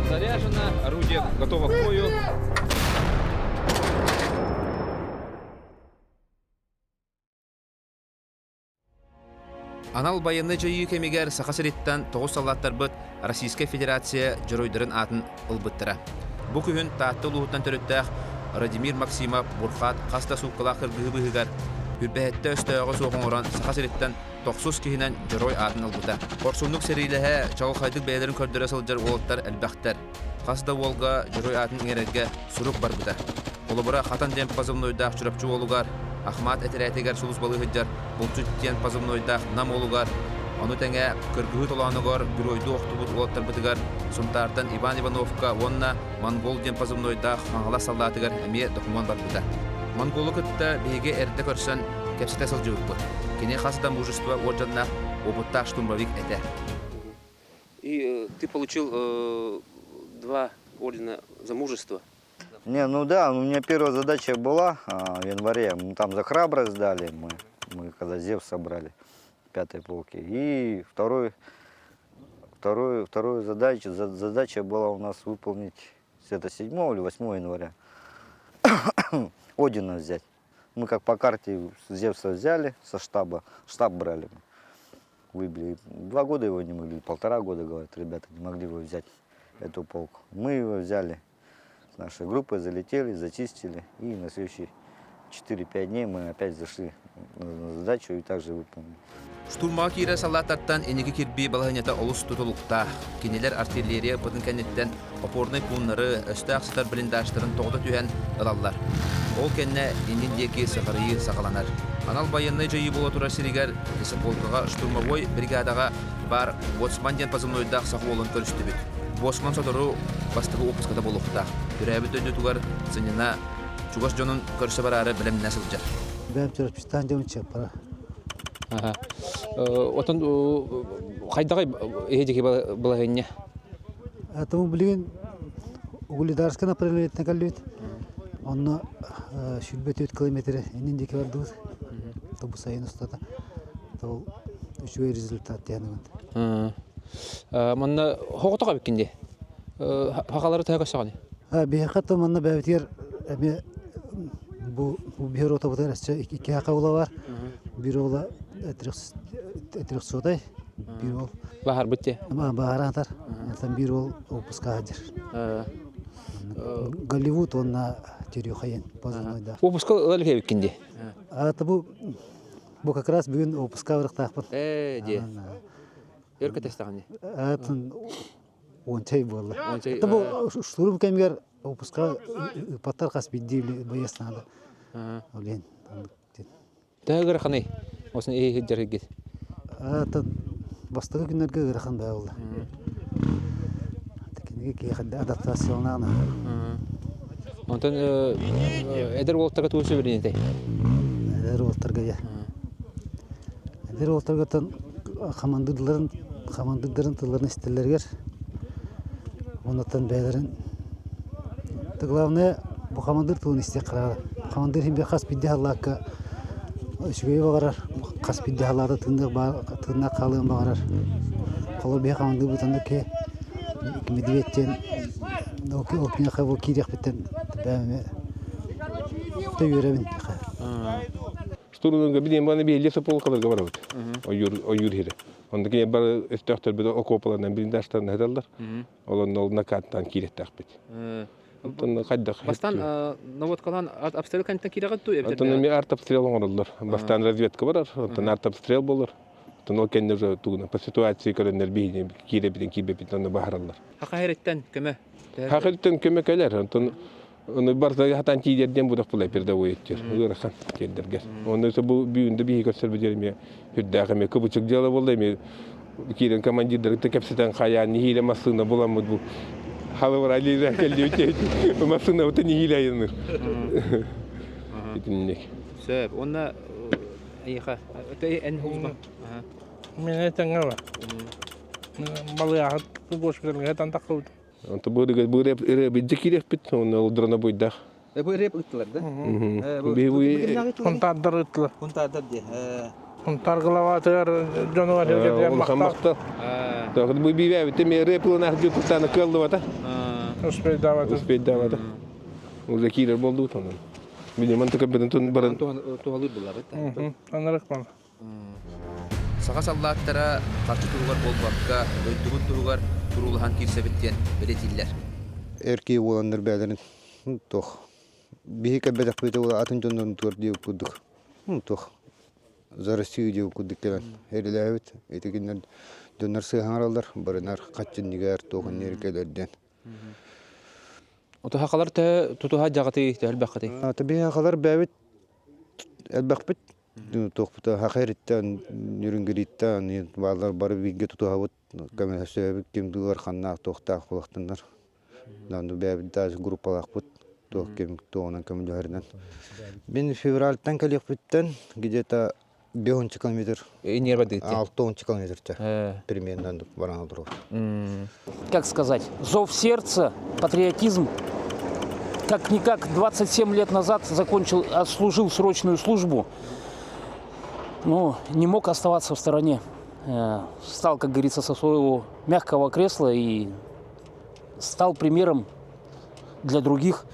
Заряжено, орудие готово к бою. Анал байыаннай дьайыы кэмигэр Саха сириттэн тоҕус саллааттарбыт Российскай Федерация дьоруойдарын аатын ылбыттара. Бу күһүн Таатта улууһуттан төрүттээх Радимир Максимов Бурхаат хас да сууккалаах кыргыһыы быыһыгар Үрбэһэттэ өстөөҕү суох оҥорон Саха сириттэн тохсус киһинэн дьоруой аатын ылбыта. Хорсуннук сэриилэһэ, чаҕылхайдык бэйэлэрин көрдөрө сылдьар уолаттар элбэхтэр. Хас да уолга дьоруой аатын иҥэрэргэ сурук барбыта. Холобура, Хатан диэн позывнойдаах Чурапчы уолугар, Ахмат этэрээтигэр сулууспалыы сылдьар Булчут диэн позывнойдаах Нам уолугар, ону тэҥэ Кыргыһыы толоонугар геройдуу охтубут уолаттарбытыгар Сунтаартан Иван Ивановка уонна Монгол диэн позывнойдаах Хаҥалас саллаатыгар эмиэ докумуон барбыта. Монголу кытта биһиги эрдэ көрсөн кэпсэтэ сылдьыбыппыт. Кини хас да мужество уордьаннаах опыттаах штурмовик этэ. И ты получил два ордена за мужество. Не, ну да, у меня первая задача была в январе. Мы там за храбрость дали, мы когда Зевс собрали пятой полки. И вторую задачу, задача была у нас выполнить это 7 или 8 января. Одина взять. Мы как по карте Зевса взяли со штаба, штаб брали мы, выбили. 2 года его не могли, 1,5 года, говорят, ребята, не могли его взять, эту полку. Мы его взяли с нашей группой, залетели, зачистили. И на следующие 4-5 дней мы опять зашли на задачу и также выполнили. Штурмаҕа киирэр саллааттартан инники кирбии балаһыанньата олус тутулуктаах. Кинилэр артиллерия ыппытын кэнниттэн опорнай пууннары, өстөөх сытар блиндажтарын тоҕута түһэн ылаллар. Ол кэннэ иннин диэки сыҕарыйыы саҕаланар. Анал байыаннай дьайыы буола турар сиригэр лесополкаҕа штурмовой бригадаҕа баар Боцман диэн позывнойдаах саха уолун көрүстүбүт. Боцман сотору бастакы уоппуската буолуохтаах. Төрөөбүт дойдутугар сынньана чугас дьонун көрсө бараары бэлэмнэнэ сылдьар. Бэйэм Чурапчыттан дьон чыаппара. Отон хайдаҕай эһиги балаһыанньа? Тому билигин Угледарскай направлениеттан кэллибит. Онно 24 километр иннин диэки бардыбыт. Бу сайын устата. Ол үчүгэй результат диэн. Манна хоҕотох эбиккин дии. Хахалары төһө көрсөҕүнүй? Биһиэхэ то манна бэйэбитигэр эмиэ бу биһир отобутугар өссө икки хака ула бар. Бир уола трехсотай, бир уол Баһарбыт дии. Баһараатар. Оттон бир уол выпуска сылдьар. Голливуд уонна Терехайын позывнойда. Выпуска ыла эбиккин дии. Это бу как раз бүгүн выпуска барыктаахпын. Ээ дии. Өр кэтэстэҕин дии. Атын 10 ый буолла. Это бу штурм кэмигэр выпуска ыппаттар хас биирдии боец надо. Блин. Төһө ыараханый? Осын эһи сылдьар Атын бастакы күннэргэ ыарахан баа буолла. Кинигэ киһиэхэ адаптацияланаҕына. Онтон эдэр уолтарга тугу сөбүлүүнүй? Эдэр уолтарга я. Эдэр уолтаргаттан хамандырларын хамандырдарын тылларын истэллэригэр оннуттан бэйэлэрин главное бу хамандыр тылын истиэх хараҕа. Хамандыр иһин хас биирдии халлаакка үчүгэйи баҕарар, хас биирдии халаата тыыннаах хаалыан баҕарар. Холобур биһи хамандыырбыт онно ки Медведь диэн ол киниэхэ бу киириэхпиттэн бэйэм эмиэ үөрэбин. Штурманга билиэн баны биһилиэ сополкаларга барабыт. Ойуур ойуур иһирэ. Онно кини бары өстөөхтөрбүт окуопаларынан блиндажтарынан сыталлар. Ол онно ол накаттан кииреттэхпит. Онтон хайдах Бастан наводкалаан обстрел кэнниттэн киирэҕит дуу Онтон эми артобстрел оҥороллор. Бастаан разведка барар, онтон артобстрел болор. Онтон ол кэннэ уже тугуна по ситуации көрөннөр биһини киирэбитин киирбэппитин онно баһараллар. Хаха көмө. Хаха көмө кэлэр. Онтон Ону барыта хатан тиийдэр диэн будах булай передовой өттүр. Ыарахан тиэрдэргэр. Онно бу бүгүндэ биһи көрсөр диэн эмиэ үрдээх эмиэ кыбычык дьыала буолла эмиэ киирэн командирдарыгар кэпсэтэн хайаан нэһиилэ массыына буламмыт бу халыбыр алида кэллибит массыынабыта нэһиилэ айаныр. Итинник. Сөп. Уонна эйиэхэ эн хулба. Мен этеңе бар. Балыяхат бошкаларга тантаккыбыт. Онто бу бу ырыа киириэхпит, онно ылдырана буйдах. Бу рэп ыттылар да? Бу Хунтаардар ыттылар. Хунтаардар дии. Сунтаар главатыгар дьонугар сиргэтигэр Улахан махтал. махтал. Тоҕо бу бибээбитэ мере планах дьутуктааны кыаллыбата. Успейдаабата. Успейдаабата. Уже киирэр болдубут онон. Билиман тыкырбытын тун баран Туһалыыр булларбыт. Анарык бал. Саха саллааттара харчы туһугар буолбакка, дойдубут туһугар туруулаһан киирсэбит диэн бэлиэтииллэр. Эр киһи буоланнар бэйэлэрин туох биһи кэлбэтэхпит атын дьоннорун туор диэбит курдук туох за Россию диэбит курдук кэлэн эрилээбит ити кинилэр дьоннор сыаһаҥараллар барынар хаччынньыгар туох иннигэр кэлэр диэн. Отуһахалар төһө тутуһа дьаҕатый төһө элбэххитий? Табиһахалар бэйэбит элбэхпит туохпута хаха ириттэн нүрүнгириттэн бааллар бары бииргэ тутуһабыт көмөлөсөбүт ким дуулар ханнаах туохтаах кулахтаннар бэйэбит даже группалаахпыт туох ким туоҕунан көмөлөһөрүнэн мин февральтан кэлиэхпиттэн где-то 5 километр 6 километр примерно баран олоробут. Как сказать, зов сердца, патриотизм. Как-никак 27 лет назад закончил, отслужил срочную службу. Ну, не мог оставаться в стороне. Встал, как говорится, со своего мягкого кресла и стал примером для других.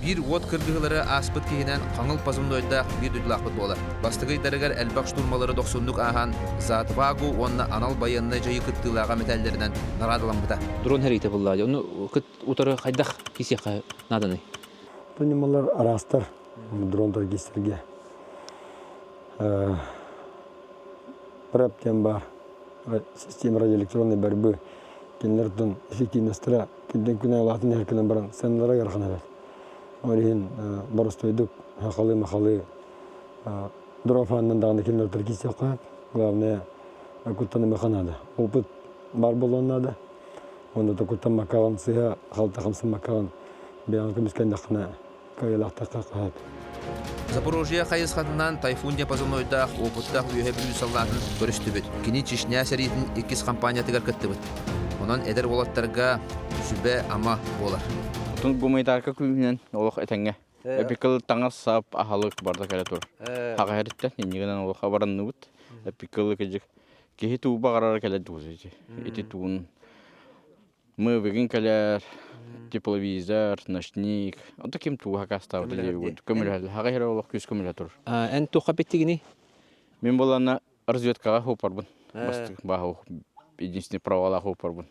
Биир уот кыргыһыылары ааспыт киһинэн хаҥыл позывнойдаах биир дойдулаахпыт буолар. Бастакы ыйдарыгар элбэх штурмалары дохсуннук ааһан «За отвагу» уонна анал байыаннай дьайыы кыттыылааҕа мэтээллэринэн наҕараадаламмыта. Дрон сэриитэ буллаа. Ону кыт утары хайдах кисиэххэ нааданый? Бу ньымалар араастар дронтар киирсэргэ. РЭП диэн баар система радиоэлектронной борьбы кинилэр эффективностара күнтэн күн улаатан иһэр гынан баран сыаналара ыарахан эбит. Ол иһин боростуойдук хахалы-махалы дрофанынан даҕаны кинилэр киирсиэххэ главное куттанымыха наада. Опыт баар буолуон наада. Уонна да куттаммаккаҕын сыыһа халта хамсаммаккаҕын бэйэҕин көмүскэннэххинэ кыайыылаахтахха хаһыат. Запорожье хайысхатынан Тайфун диапазонойдаах уопуттаах Үөһэ Бүлүү саллаатын көрүстүбүт. Кини Чечня сэриитин иккис хампаанньатыгар кыттыбыт. Онон эдэр уолаттарга сүбэ-ама буолар. Отун гуманитарка күүһүнэн олох этэҥҥэ. Эпикыл таҥас-сап, аһылык барда кэлэ тур. Хаҕа эриттэн иннигинэн олох абаранныбыт. Эпикыл кыдьык киһи туу баҕарара кэлэ дууза ити туун Мы бүгүн кэлэр тепловизор, ночник. Онто ким туга хакастаабыта диэбит көмөлөһөл. Хаҕа иһэр олох күүс көмөлөһө турар. Эн туохха биттигиний? Мин буланна разведкаҕа хуупарбын. Бастык баһу единственный правалаах хуупарбын.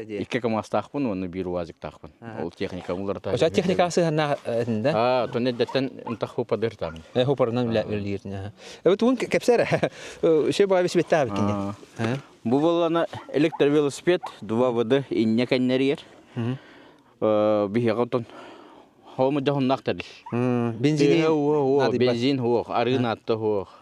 Икки КамАЗтаахпын уонна биир УАЗиктаахпын. Ол техника уларыта. Оча техникаҕа сыһаннаах этин да? Аа, тон эрдэттэн ынтах хуупадыртаамын. Хуупарынан үлэлиирин. Эбит уун кэпсээр. Үсе баабис беттаабит кине. Бу буоллана электровелосипед 2ВД инньэ кэннэригэр биһиэхэ оттон хоому дьоһуннаах тэрил. Бензин бензин хуох, арыы наатта хуох.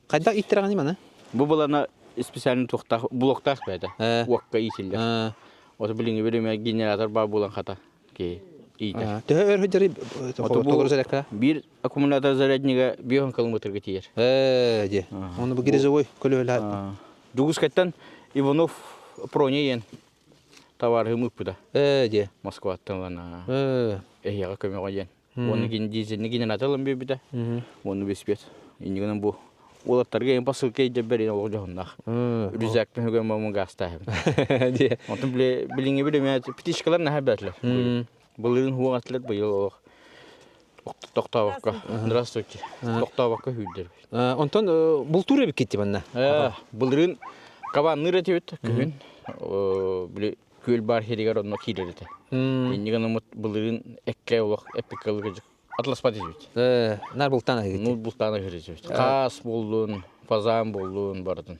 Хайдах иттирэҕиний маны? Бу булана специально туохтаах блоктаах бэйэтэ. Уокка иитиллэр. Ото билиҥҥи биримэ генератор баар буолан хата ки иитэр. Төһө өр сылдьарый толору зарядка? Биир аккумулятор заряднига 5 километрга тиийэр. Ээ, дии. Оны бу грязевой көлөһөлөһө. Дугускаттан Иванов Проня иэн товарыһым ыппыта. Ээ, дии. Москваттан ылан Ээ. эһиэхэ көмөҕө диэн. Уонна дизельный генератор ылан биэрбитэ. Уонна беспет. Иннигинэн бу уолаттарга эм посылка илдьэ олох дьоһуннаах. Рюкзак мөһүгэн мамы гаастаахым. Дии. Онтон билиҥҥи билимэ птичкалар наһаа бэртлэр. Былырыын хуоҥ атлет быйыл олох тохтообокко. Здравствуйте. Тохтообокко сүүрдэр. Онтон бултуур эбиккит манна. Былырыын кабанныыр этибит күһүн. Били күөл баар сиригэр онно киирэр этэ. Иннигэн омут былырыын экке олох эппикке атласпат этибит. Нар бултаан аһыгыт. Ну бултаан аһыгыт. Хаас боллун, фазан боллун барытын.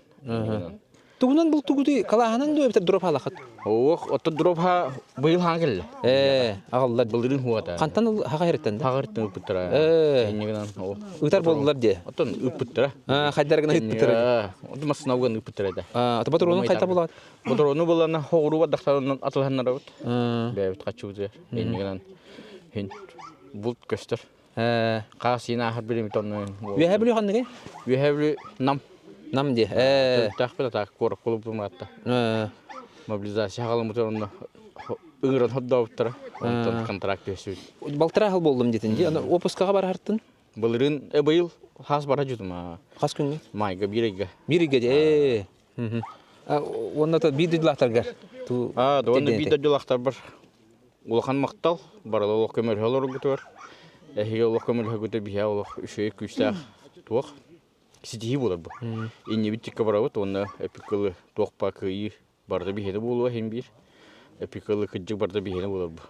Тугунан бултугутуй калааһынан дуо эбэтэр дроп халахат? Ох, ото дроп ха быйыл хаан келле. Э, аҕаллар. Былырыын хуата. Хантан хаха хериттен да? Хаха хериттен ыппыттара. Э. Иннигинэн о. Ытар болдулар дии. Оттон ыппыттара. Хайдар гына ыппыттара. Оту масынауган ыппыттара да. Ата патронун хайта булаат? Патрону булана хоҕуруу бардахтарынан атылһаннарабыт. Бэйэбит хаччыбытыгар. Иннигинэн хин булт көстөр. Хаас иин ааһар билимит онно. Үөһэ Бүлүү ханныгый? Үөһэ Бүлүү Нам. Нам дии. Төрүттээхпит атаак куорат кулубум аатта. Мобилизация хаҕаламмыт онно ыҥыран хордообуттара. Онтон контракт түһэсүбүт. Балтараа сыл боллум диэтин дии. Аны отпускаҕа бараһартын. Былырыын быйыл хас бара дьутума. Хас күҥҥэ? Майга биир ыйга. Биир ыйга ээ. Уонна то биир дойдулаахтаргар. Аа, уонна биир дойдулаахтарбар улахан махтал барыла олох көмөлөһө олоргутугар. Эһиги олох көмөлөһөгүтэ биһэ олох үчүгэй күүстээх туох ситиһии буолар бу. Иннибит тикка барабыт уонна эпикылы туох па кыайыы барыта биһиэнэ буолуо иһин биир эпикылы кыдьык барыта биһиэнэ буолар бу.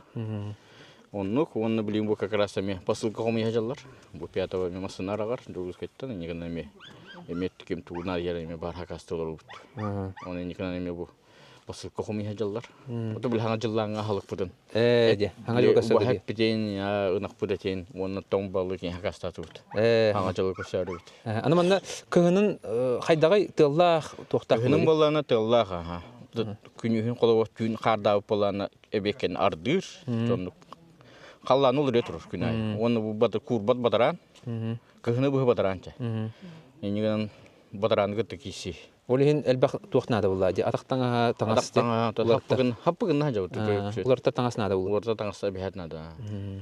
Оннук уонна билигин бу как раз эмиэ посылка хомуйа дьаллар. Бу пятого эмиэ массыына араҕар Дьокуускайтан иннигинэн эмиэ эмиэ ким тугун арыйар эмиэ баар хакасты олорбут. Оны инникинэн эмиэ бу посылка хомуйа дьаллар. Ото били хаҥа дьыллааҥҥа аһылыкпытын. Ээ дьэ, хаҥа дьылга Убаһа эппитин, ынахпыт этин уонна тоҥ балык иһэ хакастаатыбыт. Хаҥа дьылы көрсөөрүбүт. Аны манна кыһынын хайдаҕай тыаллаах туохтаах Кыһынын буоллаҕына тыаллаах аха. Күнүһүн холобур түүн хаардаабыт буоллаҕына эбиэккэн ардыыр. Оннук халлаан уларыйа турар күн аайы. Уонна бу куурбат бадараан. Кыһыны быһы бадараан чэ. Иннигинэн бадарааны кытта киирсии. Ол иһин элбэх туох наада буолла? Атах таҥаһа, таҥас. Атах таҥаһа, хаппыгын, хаппыгын наһаа дьабыт. Уларта таҥас наада буолла. Уларта таҥас эбэһээт наада.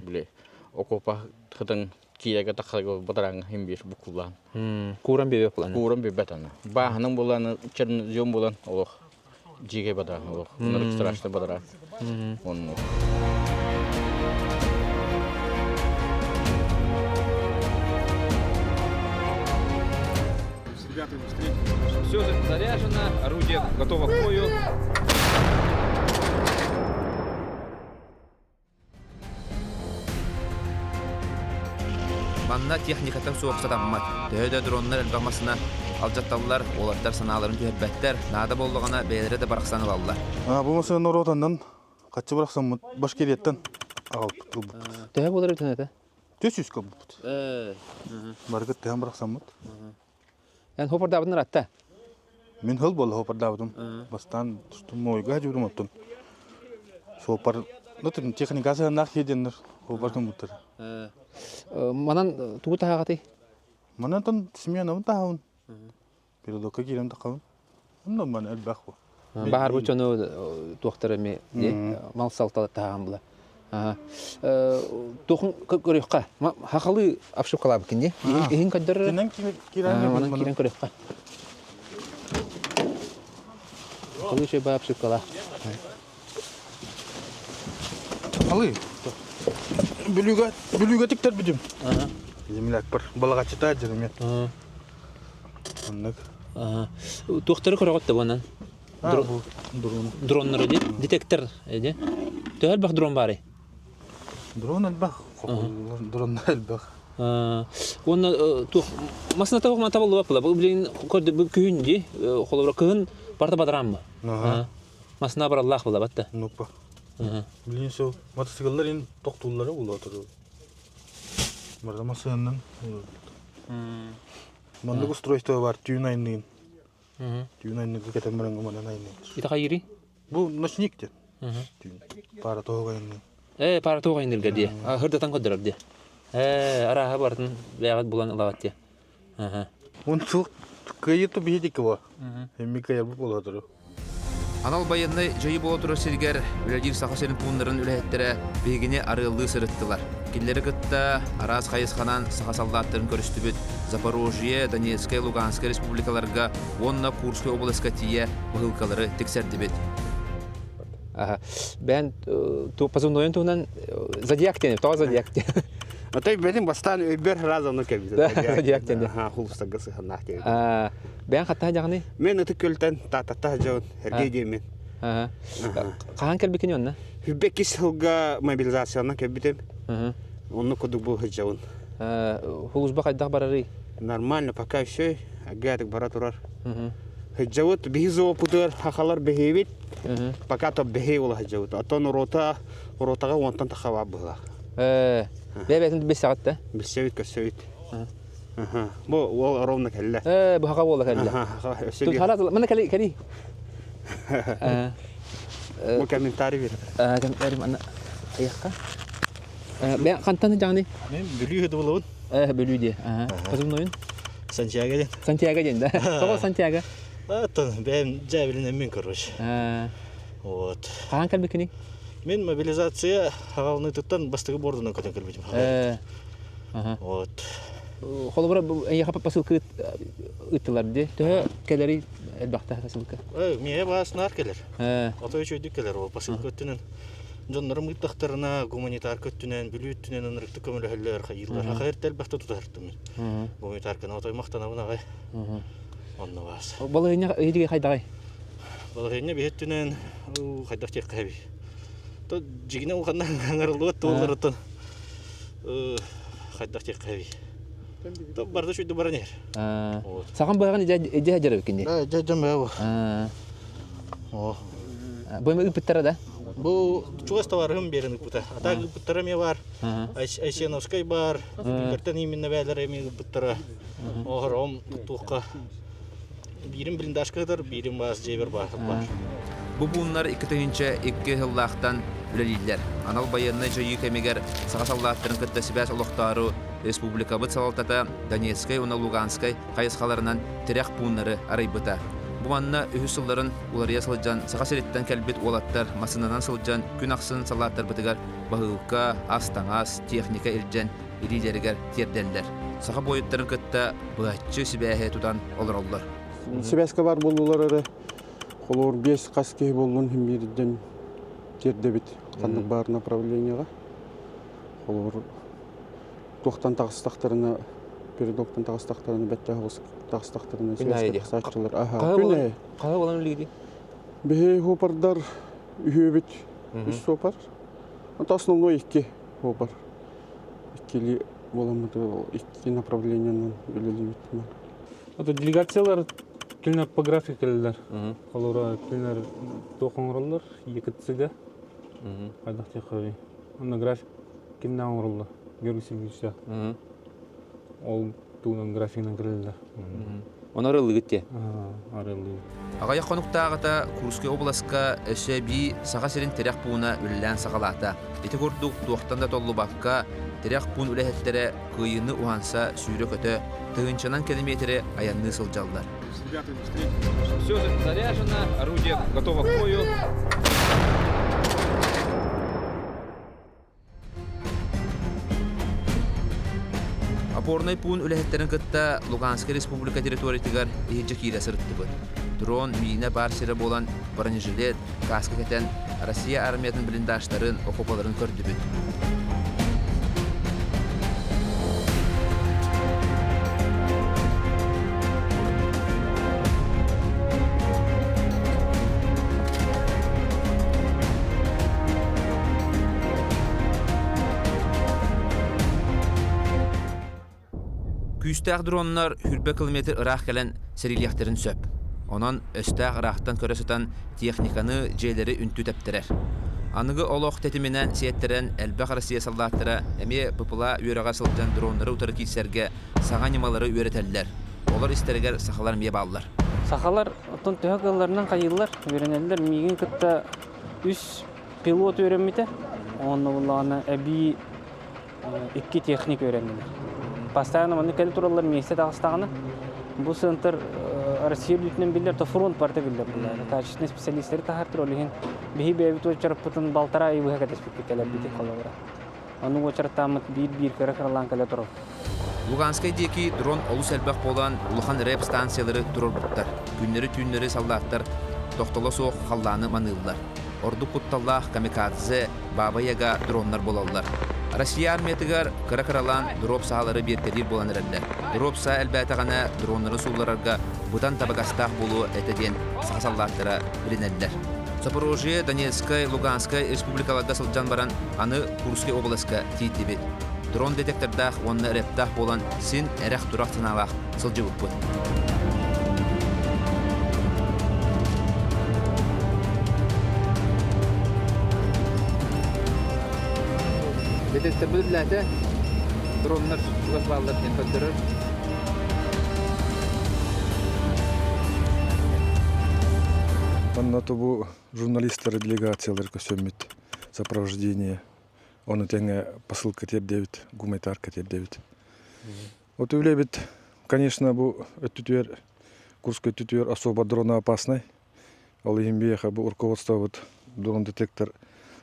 Били окуопа хытын киирэргэ тахсарга бадараҥҥа иһин биир буккуллаан. Кууран биэбэт булан. Кууран биэрбэт аны. Бааһынан булан, чернозем булан олох дьиикэй бадараан олох. Ынырык страшный бадараан. Оннук. Все заряжено, орудие готово к бою. Манна техниката суох сатаммат. Төһө да дроннар элбэх массыына алдьатталлар, уолаттар санааларын түһэрбэттэр, наада буоллаҕына бэйэлэрэ да барахсан ылаллар. Бу массыына норуотаннан хаччы барахсаммыт Башкирияттан аҕалбыт ылбыппыт. Төһө буолар эбитин этэ? 400 ылбыппыт. Барыгыт төһөн барахсаммыт. Эн хопордаабытын ыратта? Мин хыл буолла хопордаабытым. Бастаан моойга дьуурум оттон. Суоппар, ну техника сыһаннаах киһи хоппар кыммыттар. Манан тугу таһаҕатый? Манан тон сменабын таһабын. Передокка киирэн тахабын. Онно ман элбэх бу. Баһар бу дьону туохтар эми мал-сал таһаҕан була. Туохун көрүөххэ. Хахалы обшивкалаабыккын дии. Иһин көрдөрөр. Кирэн кирэн көрүөххэ. Халы үчүгэй баа обшивкалаах. Халы. Бүлүүгэ бүлүүгэ тиктэрбитим. Земляк бар. Балаҕаччыта дьэрэмиэ. Оннук. Туохтары көрөҕүт да буонан? Дрон. Дроннары ди? Детектор ди? Төһө элбэх дрон баарый? Дрон элбэх. Дроннар элбэх. Уонна туох масына табах мата болуба була. Бу билин көрдө күһүн ди, холобура кыһын барта бадарааммы. Масына бараллаах була батта. Нуппа. Билин сол мотоцикллар ин тохтууллара улаатыр. Барда масынанан. Маннык устройство бар түүн айнын. Түүн айныгы кетен баран манан айнын. Ити хайыри? Бу ночник ден. Түүн. Пара тоҕо айнын. Э, пара тоҕо айнырга дии. Хырдатан көрдөрөр дии. Э, арааһа барытын бэйэҕит булан ылаҕыт дии. Он сыл кыайы биһидики бу. Эмми кыайа бу болотуру. Анал байыаннай дьайыы буола турар сиригэр үлэлиир Саха сирин пууннарын үлэһиттэрэ биһигини арыаллыы сырыттылар. Кинилэри кытта араас хайысханан саха саллааттарын көрүстүбүт. Запорожье, Донецкай, Луганскай республикаларга уонна Курскай областка тиийэ баһыылкалары тиксэрдибит. Бэйэн позывнойун туһунан зодиак диэн, тоҕо зодиак диэн? Отой бэтин бастаан өйбөр разовно кэлбит. Зодиак диэн. Хулустарга сыһаннаах диэн. Бэйэн хаттаһа дьаҕаный? Мен Ытык Күөлтэн Тааттаттаах дьон Сергей диэммин. Хаһан кэлбиккин онно? Хүббэккис сылга мобилизациянан кэлбитим. Онно курдук бу сылдьабын. Хулусба хайдах барарый? Нормально, пока все, агатык бара турар. Сылдьабыт, биһи зоопутугар хахалар бэһиэбит, пока то бэһиэ буола сылдьабыт. Оттон рота, ротаҕа уонтан тахха быһыылаах. Бэйэ-бэйэтин билсэҕит да? Билсэбит, көрсөбүт. Бу уол ровно кэллэ. Э, бу хака буола кэллэ. Тут хара мына кэли кэли. Бу комментарий бер. Комментарий манна айахка. Бэ хантан жаны? Мен Бүлүү хыдыбылабын. Э, Бүлүү ди. Позывнойун? Сантьяго ден. Сантьяго ден, да? Тоҕо Сантьяго? Аттан бэйэм дьээбилинэн мин короче. Вот. Хаһан кэлбиккиний? Мен мобилизация хаҕалыныытыттан бастакы бордунан көтөн кэлбитим. Э. Вот. Холобура, эйиэхэ посылка ыыттылар дии. Төһө кэлэрий элбэхтэ посылка? Миэхэ баас наар кэлэр. Ото үчүгэйдик кэлэр ол посылка өттүнэн. Дьоннорум ыыттахтарына гуманитарка өттүнэн, Бүлүү өттүнэн ынырыктык көмөлөһөллөр, хайыыллар. Аха эрдэ элбэхтэ тутаһартым мин. Гуманитарканы отой махтанабын аҕай. Онно баас. Балаһыанньа эһиги хайдаҕай? Балаһыанньа биһи өттүнэн хайдах диэххэ эбий. То дьигинэ улаханна аҥарыллыбат туолларыттан хайдах диэххэ эбий. То барда шүйді баран иһэр. Сахан быһаҕын идэ дьарык кини. Да, дьэ дьэ бу. О. Бу эми ыыппыттара да? Бу чугас товарыһым берин ыыппыта. А так ыыппыттара эмиэ бар. Айсеновскай бар. Бүлүүттэн именно бээлэр эмиэ ыыппыттара. Оһором туохха биирин блиндажка ытар, биирин баас дьиэбэр бар. Бу пууннар 2002 сыллаахтан үлэлииллэр. Анал байыаннай дьайыы кэмигэр саха саллааттарын кытта сибээс олохтоору республикабыт салалтата Донецкай уонна Луганскай хайысхаларынан тирэх пууннары арыйбыта. Бу манна үһүс сылларын уларыйа сылдьан Саха сириттэн кэлбит уолаттар массыынанан сылдьан күн ахсын саллааттарбытыгар баһыылка, ас-таҥас, техника илдьэн илиилэригэр тиэрдэллэр. Саха буойуттарын кытта быһаччы сибээһи тутан олороллор. Сибээскэ бар буоллулар эрэ холобур биэс хас киһи буоллун иһин биирдэн тиэрдэбит ханнык баар направлениеҕа. Холобур туохтан таҕыстахтарына передоктан таҕыстахтарына бэттэх таҕыстахтарына сибээскэ тахсааччылар аха күн аайы. Хаһа болан үллири? Биһи хуопардар үһүөбүт үс суопар. Онто основной икки хуопар. Иккили буоламмыт икки направлениенан үлэлиибит. Это делегациялар кинилэр по графику кэлэллэр. Холобура, кинилэр туох оҥороллор? ЕКЦ-га. Хайдах диэххэ Онно график кимнээх оҥороллор? Георгий Сергеевича. Ол тугунан графигынан кэлэллэр. Ону арыллыгыт дии. Арыллыы. Аҕыйах хонуктааҕыта Курскай обласка өссө эбии Саха сирин тирэх пууна үлэлээн саҕалаата. Ити курдук туохтан да толлубакка, тирэх пуун үлэһиттэрэ кыайыыны уһанса сүүрэ-көтө, тыһыынчанан километри айанныы сылдьаллар. Все заряжено, орудие готово к бою. Опорнай пуун үлэһиттэрин кытта Луганскай республика территориятыгар иһирдьэ киирэ сырыттыбыт. Дрон, миинэ баар сирэ буолан бронежилет, каска кэтэн Россия армиятын блиндажтарын, окопаларын көрдүбүт. Күүстээх дроннар хүрбэ километр ыраах кэлэн сэриилиэхтэрин сөп. Онон өстөөх ыраахтан көрө сытан техниканы, дьиэлэри үнтү тэптэрэр. Аныгы олох тэтиминэн сиэттэрэн элбэх Россия саллааттара эмиэ БПЛА үөрэҕэр сылдьан дроннары утары киирсэргэ саҥа ньымалары үөрэтэллэр. Олор истэригэр сахалар эмиэ бааллар. Сахалар оттон төһө кыалларынан хайыыллар, үөрэнэллэр. Миигин кытта үс пилот үөрэммитэ. Онно буллаҕына эбии икки техник үөрэннилэр. Постоянно маннык кэлэ тураллар миэстэ таҕыстаҕына бу центр Россия бүйтүнэн биллэр, то фронт барыта биллэр буллаҕына. Качественный специалисттары таһаартыр, ол иһин биһи бэйэбит уочараппытын балтараа ый быһа кэтэспиппит кэлэрбитин холобура. Ону уочараттааммыт биир-биир кыра-кыралаан кэлэ турар. Луганскай диэки дрон олус элбэх буолан, улахан рэп-станциялары туруорбуттар. Күннэри-түүннэри саллааттар тохтоло суох халлааны маныыллар. Ордук кутталлаах камикадзе, Баба-Яга дроннар буолаллар. Россия армиятыгар кыра-кыралаан дроп саалары биэртэлиир буолан эрэллэр. Дроп саа элбээтэҕинэ дроннары суулларарга быдан табыгастаах буолуо этэ диэн саха саллааттара билинэллэр. Запорожье, Донецкай, Луганскай республикаларга сылдьан баран аны Курскай обласка тиийдибит. Дрон детектордаах уонна рэптаах буолан син эрэх-турах санаалаах сылдьыбыппыт. Детекторбыт үлэлээтэ. Дроннар чугас бааллар диэн көрдөрөр. Манна тобу журналистары делегациялар көсөммүт сопровождение ону тэҥэ посылка тиэрдэбит, гуманитарка тиэрдэбит. Вот үлэбит, конечно, бу өттүтүгэр Курскай өттүтүгэр особо дроноопасный. Ол иһин биһиэхэ бу руководствобут дрон детектор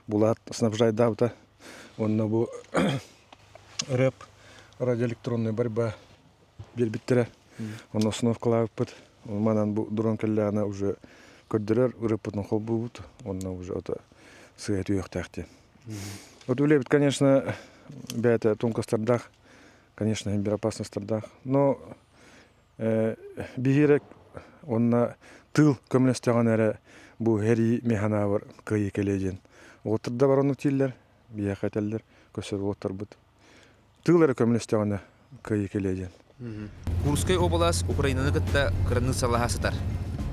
булаат снабжайдаабыта. Онно бу РЭП. радиоэлектронная борьба биэрбиттэрэ. Онно установкалаабыппыт. Манан бу дрон кэллэҕинэ уже көрдөрөр ырыппытын холбуубут. Онно уже ото сыа түһүөхтээх диэн. Вот үлэбит, конечно, бэйэтэ тонкостардаах, конечно, биир опасностардаах. Но биһиэрэ уонна тыыл көмөлөстөҕүнэ эрэ бу сэрии механаабар кыайыы кэлиэ диэн. Уолаттар да баран дииллэр, биһиэхэ этэллэр, көрсөр уолаттарбыт. Тыыл эрэ көмөлөстөҕүнэ кыайыы кэлиэ диэн. Курскай уобалас Украинаны кытта кыраныыссалаһа сытар.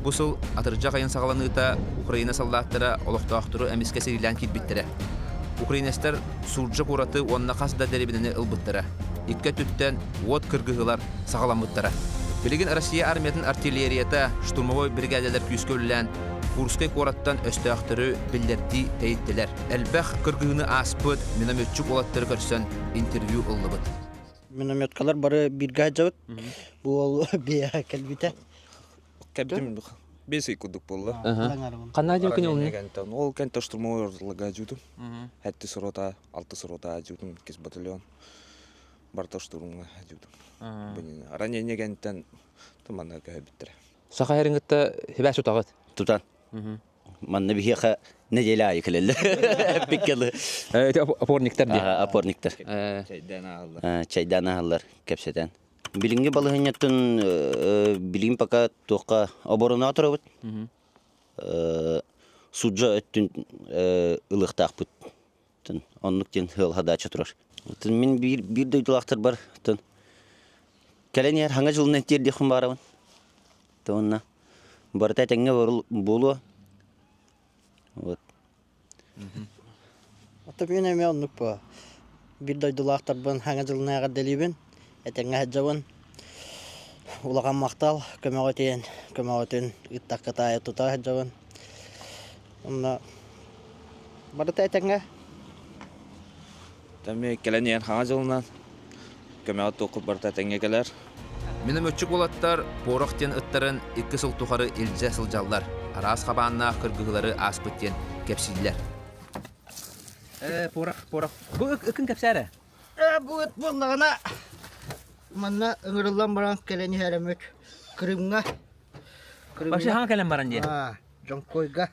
Бу сыл атырдьах айын саҕаланыыта Украина саллааттара олохтоохтору эмискэ сэриилээн киирбиттэрэ. Украинецтар Сурджа куораты уонна хас да дэриэбинэни ылбыттара. Икки өттүттэн уот кыргыһыылар саҕаламмыттара. Билигин Россия армиятын артиллерията, штурмовой биригээдэлэр күүскэ үлэлээн Курскай куораттан өстөөхтөрү биллэрдии тэйиттилэр. Элбэх кыргыһыыны ааспыт минометчик уолаттары көрсөн интервью ыллыбыт. Минометкалар бары бииргэ сылдьабыт. Бу уол биэһэ кэлбитэ. Кэбитим бес ый курдук буолла. Ханна дьыл күн олуну? Ол кэнтэ штурмовой орлага жудум. Хэтти сорота, алты сорота жудум, иккис батальон. Барта штурмга жудум. Ранение кэнтэн туманна көһөбүттэрэ. Саха һэрин кытта хибээс утаҕыт? Тутан. Манна биһиэхэ неделя аайы кэлэллэр. Биккелы. Опорниктар дии. Опорниктар. Чайдаан ааһаллар. Чайдаан ааһаллар, кэпсэтэн. Билиҥҥи балаһыанньаттан билигин пока туохха оборонаҕа турабыт. Суджа өттүн ылыахтаахпыт. Оннук диэн ыал задача турар. Мин биир биир дойдулаахтарбар кэлэн иһэр хаҥа дьылынан тиэрдиэхпин баарабын. Уонна барыта этэҥҥэ буолуо. Вот. Оттон мин эмиэ оннук буо. Биир дойдулаахтарбын хаҥа дьылынан эҕэрдэлиибин, этэҥҥэ сылдьабын. Улахан махтал көмөҕүтүн, көмөҕүтүн ыыттаххыт аайы тута сылдьабын. Онно барыта этэҥҥэ. Эмиэ кэлэн иһэн хаҥа дьылынан көмөҕө туоххут барыта этэҥҥэ кэлэр. Минометчик уолаттар порох диэн ыттарын икки сыл тухары илдьэ сылдьаллар. Араас хабааннаах кыргыһыылары ааспыт диэн кэпсииллэр. Э, порох, порох. Бу ыкын кэпсээрэ. Э, бу ыт буоллаҕына манна ыҥырыллан баран кэлэн иһэрэммит Крымҥа. Вообще хаҥа кэлэн баран диye. Дьоҥкойга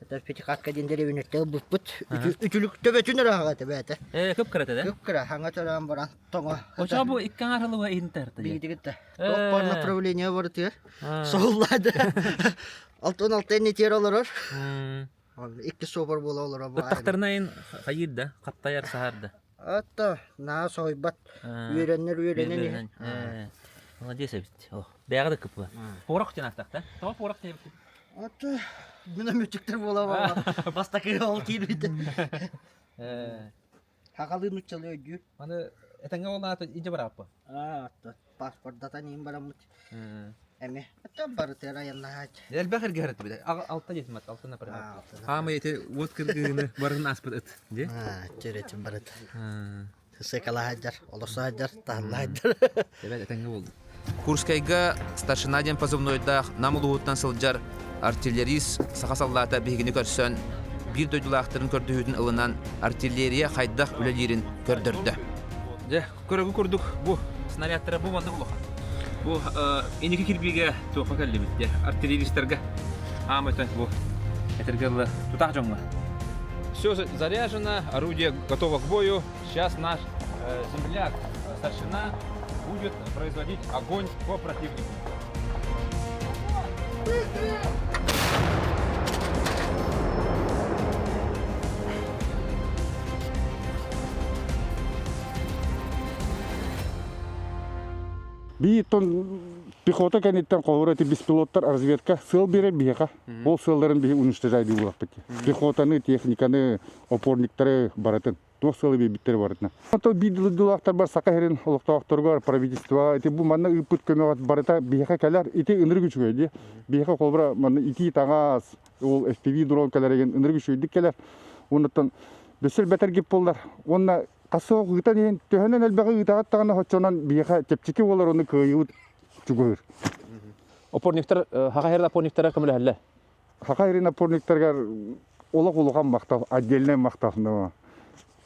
Это Пятихатка диэн дэриэбинэттэ ылбыппыт. Үтүлүк төбөтүн эрэ аҕата бэйэтэ. Ээ, кып-кырата да? Кып-кыра, хаҥа төрөөн баран тоҥо. Очо бу икки аҥаар сылы иһин тарта. Биһигитигит Туох бар направление барытыгар соһуллаады. Алтын алтын нитиэр олорор. Икки суопар буола олорор. Ыттахтарына хайыыр да, хаптайар саһар да. Атта, наа сойбат. Үөрэннэр үөрэнэн иһин. Молодец эбит. Бэйэҕэ да кыппы. Порох диэн ааттаах да? Тоҕо порох диэбит? Аты минометчиктер буола бастакы ол киирбит. Хахалыы нуччалыы өйдүүр. Аны этэҥҥэ ол аата идэ барааппа. Аа, паспордатан иин бараммыт. Эми это барытыгар айаннаһаат. Элбэх эргэ харытты Алта диэтим ат, алтан аппарат. Хаама эти уот кыргыыны барын аспыт ыт. Де? Аа, черетин барыт. Сыкалаһайдар, олорсоһайдар, таһыллаһайдар. Эбэт этэҥҥэ буолду. Курскайга старшина диэн позывнойдаах Нам улууһуттан сылдьар артиллерист саха саллаата биһигини көрсөн, биир дойдулаахтарын көрдөһүүтүн ылынан артиллерия хайдах үлэлиирин көрдөрдө. Дьэ, көрөгү курдук бу снарядтара бу маннык улахан. Бу инники кирбиигэ туохха кэллибит дьэ артиллеристарга аам өтө бу этэргэ дылы тутаах дьоҥҥо. Все заряжено, орудие готово к бою. Сейчас наш земляк, старшина, будет производить огонь по противнику. Бии тон пехота кэнниттэн холобура ити беспилоттар разведка сыал биэрэр биһиэхэ. Ол сыалларын биһи уничтожай буолуохпут. Пехотаны, техниканы, опорниктары барытын. Туох сыалы биэрбиттэрэ барытына. Оттон биир дойдулаахтар бар Саха сирин олохтоохторугар правительство ити бу манна ыыппыт көмөҕө барыта биһиэхэ кэлэр. Ити ынырык үчүгэй дии. Биһиэхэ холобура манна итии таҥас, ол FPV дрон кэлэригин ынырык үчүгэйдик кэлэр. Оннуттан өссө бэтэргип буоллар. Уонна Хасыах ыытан иһин төһөнөн элбэҕи ыытаҕыт даҕаны оччонон биһиэхэ чэпчэки буолар ону кыайыыбыт чугаһыыр. Опорниктар Хаха сирин опорниктара көмөлөһөллөр. Хаха сирин опорниктарыгар олох улахан махтал, отдельный махтал.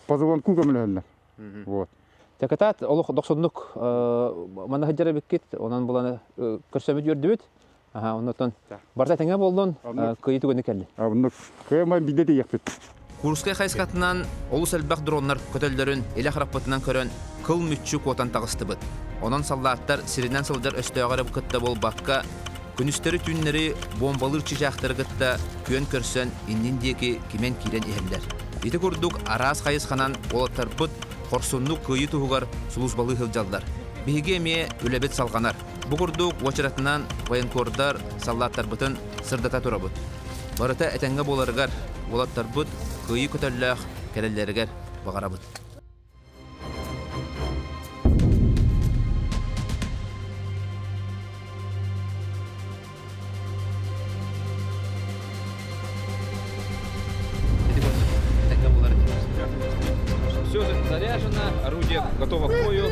По звонку көмөлөһөллөр. Вот. Кытаат олох дохсуннук манна сылдьар эбиккит, онон булан көрсөмүт үөрдүбүт. Аха, оннотон барыта тэҥэ буоллун, кыайыы түгэнэ кэллин. Оннук. Кыайма биирдэ тиийиэхпит. Курскай хайысхатынан олус элбэх дроннар көтөллөрүн илэ харахпытынан көрөн, кыл мүччү куотан таҕыстыбыт. Онон саллааттар сиринэн сылдьар өстөөҕү эрэ кытта буолбакка, күнүстэри-түүннэри буомбалыыр чыычаахтары кытта күөн көрсөн иннин диэки кимэн киирэн иһэллэр. Ити курдук араас хайысханан уолаттарбыт хорсуннук кыайыы туһугар сулууспалыы сылдьаллар. Биһиги эмиэ үлэбит салҕанар. Бу курдук уочаратынан военкордар саллааттарбытын сырдата турабыт. Барыта этэҥҥэ буоларыгар, уолаттарбыт кыайыы көтөллөөх кэлэллэригэр баҕарабыт. Все заряжено, орудие готово к бою.